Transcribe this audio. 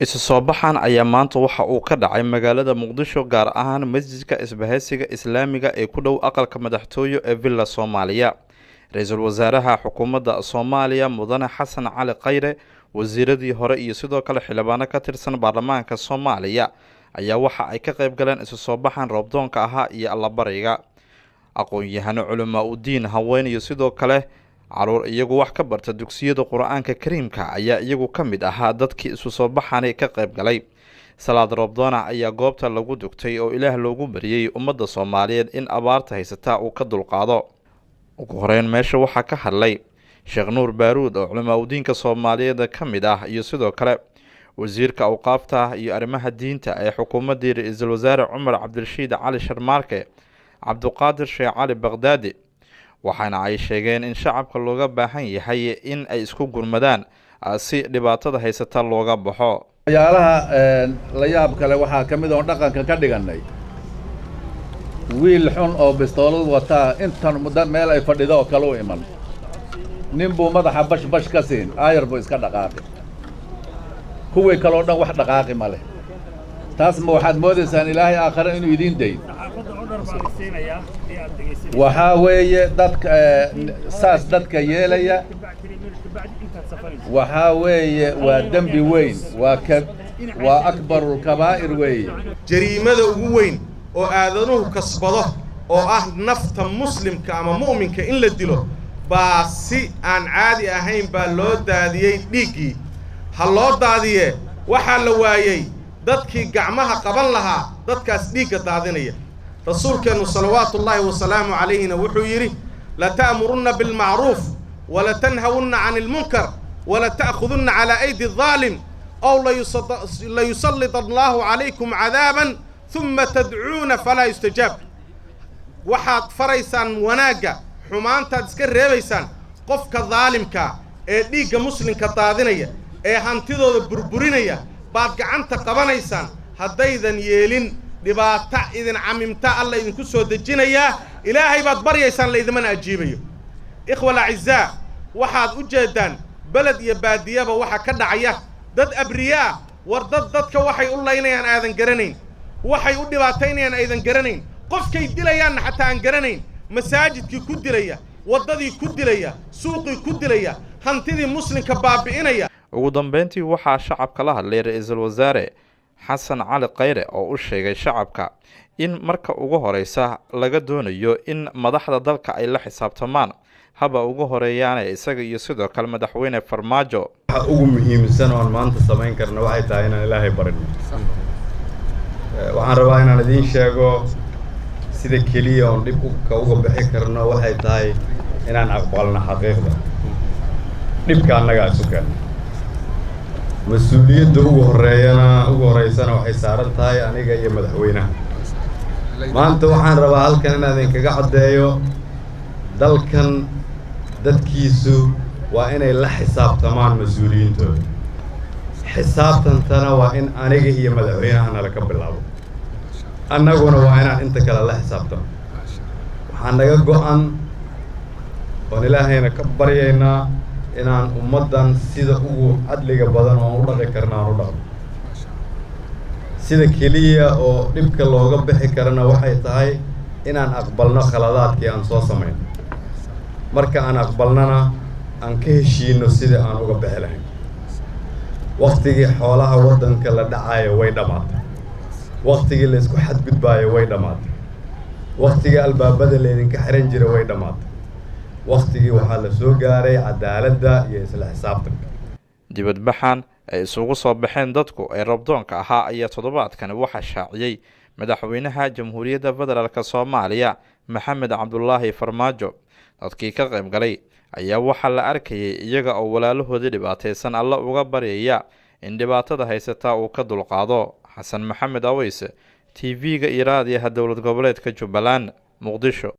Isu soo baxan ayaa maanta waxa uu ka dhacay magaalada Muqdisho, gaar ahaan masjidka Isbahaysiga Islaamiga ee ku dhow aqalka madaxtooye ee Villa Soomaaliya. Ra-iisul wasaaraha xukuumadda Soomaaliya Mudane Xasan Cali Khayre, wasiiradii hore iyo sidoo kale xildhibaano ka tirsan baarlamaanka Soomaaliya ayaa waxa ay ka qayb galeen isu soo baxan roobdoonka ahaa iyo allabariga. Aqoon-yahano, culamaa udiin, haween iyo sidoo kale caruur iyagu wax ka barta dugsiyada Qur-aanka Kariimka ayaa iyagu ka mid ahaa dadkii isu soo baxani ka qayb galay. Salaad roobdoona ayaa goobta lagu dugtay oo Ilaah loogu bariyey ummadda Soomaaliyeed in abaarta haysataa uu ka dulqaado. Ugu horeyn meesha waxaa ka hadlay Sheekh Nuur Baaruud oo culamaa udiinka Soomaaliyeed ka mid ah iyo sidoo kale wasiirka awqaafta iyo arrimaha diinta ee xukuumaddii ra-iisul wasaare Cumar Cabdirashiid Cali Sharmaarke, Cabduqaadir Sheekh Cali Baqdaadi, waxaana ay sheegeen in shacabka looga baahan yahay in ay isku gurmadaan si dhibaatada haysata looga baxo. Waxyaalaha la yaab kale waxaa ka mid oon dhaqanka ka dhigannay, wiil xun oo bistoolad wataa intan muddo meel ay fadhido oo kale u iman, nin buu madaxa bash bash ka siin, aayar buu iska dhaqaaqi, kuwii kaleo dhan wax dhaqaaqi ma leh. Taas ma waxaad moodaysaan Ilaahay aakhare inuu idiin dayn? Waxaa weeye dadka saas dadka yeelaya, waxaa weeye waa dembi weyn, waa ka waa akbarulkabaa'ir weeye. Jariimada ugu weyn oo aadanuhu kasbado oo ah nafta muslimka ama mu'minka in la dilo baa si aan caadi ahayn baa loo daadiyey dhiiggii. Ha loo daadiyee, waxaa la waayey dadkii gacmaha qaban lahaa dadkaas dhiigga daadinaya. Rasuulkeennu salawaatullaahi wasalaamu calayhina wuxuu yidhi: lata'murunna bilmacruuf walatanhawunna cani ilmunkar walata'khudunna calaa aydi adaalim ow layusallid allaahu calaykum cadaaban humma tadcuuna falaa yustajaab. Waxaad faraysaan wanaagga, xumaantaad iska reebaysaan. Qofka daalimkaa ee dhiigga muslimka daadinaya ee hantidooda burburinaya baad gacanta qabanaysaan. Haddaydan yeelin, dhibaata idin camimta Alla idinku soo dejinayaa, Ilaahay baad baryaysaan, laydimana ajiibayo. Ikhwa alacizaa, waxaad u jeeddaan beled iyo baadiyaba waxa ka dhacaya dad abriyaa, war dad dadka waxay u laynayaan aadan garanayn, waxay u dhibaataynayaan aydan garanayn, qofkay dilayaanna xataa aan garanayn, masaajidkii ku dilaya, waddadii ku dilaya, suuqii ku dilaya, hantidii muslimka baabi'inaya. Ugu dambeyntii waxaa shacabka la hadlay ra-iisul wasaare Xasan Cali Khayre oo u sheegay shacabka in marka ugu horeysa laga doonayo in madaxda dalka ay la xisaabtamaan, haba ugu horeeyaane isaga iyo sidoo kale madaxweyne Farmaajo. Waxa ugu muhiimsan oon maanta samayn karna waxay tahay inaan Ilaahay barino. Waxaan rabaa inaan idiin sheego, sida keliya oon dhibka uga bixi karno waxay tahay inaan aqbalno xaqiiqda dhibka annagaa isu keenno. Mas-uuliyadda ugu horreeyana ugu horreysana waxay saaran tahay aniga iyo madaxweynaha. Maanta waxaan rabaa halkan inaan idinkaga caddeeyo, dalkan dadkiisu waa inay la xisaabtamaan mas-uuliyiintooda. Xisaabtantana waa in aniga iyo madaxweynaha nala ka bilaabo, annaguna waa inaan inta kale la xisaabtamo. Waxaa naga go'an oon Ilaahayna ka baryaynaa inaan ummaddan sida ugu cadliga badan oon u dhaqi karna aan u dhaqno. Sida keliya oo dhibka looga bixi karana waxay tahay inaan aqbalno khaladaadkii aan soo samayn. Marka aan aqbalnana, aan ka heshiino sidii aan uga bixi lahayn. Waktigii xoolaha waddanka la dhacaayo way dhammaatay, waktigii la isku xadgudbaayo way dhammaatay, waktigii albaabada laydinka xiran jira way dhammaatay. Waktigii waxaa la soo gaaray cadaaladda iyo isla xisaabtanka. Dibadbaxan ay isugu soo baxeen dadku ee roobdoonka ahaa ayaa toddobaadkani waxaa shaaciyey madaxweynaha Jamhuuriyadda Federaalk Soomaaliya Maxamed Cabdulaahi Farmaajo. Dadkii ka qayb galay ayaa waxaa la arkayay iyaga oo walaalahoodii dhibaataysan Alla uga baryaya in dhibaatada haysataa uu ka dulqaado. Xasan Maxamed Aweyse, TV-ga iyo raadiyaha dowlad goboleedka Jubbaland, Muqdisho.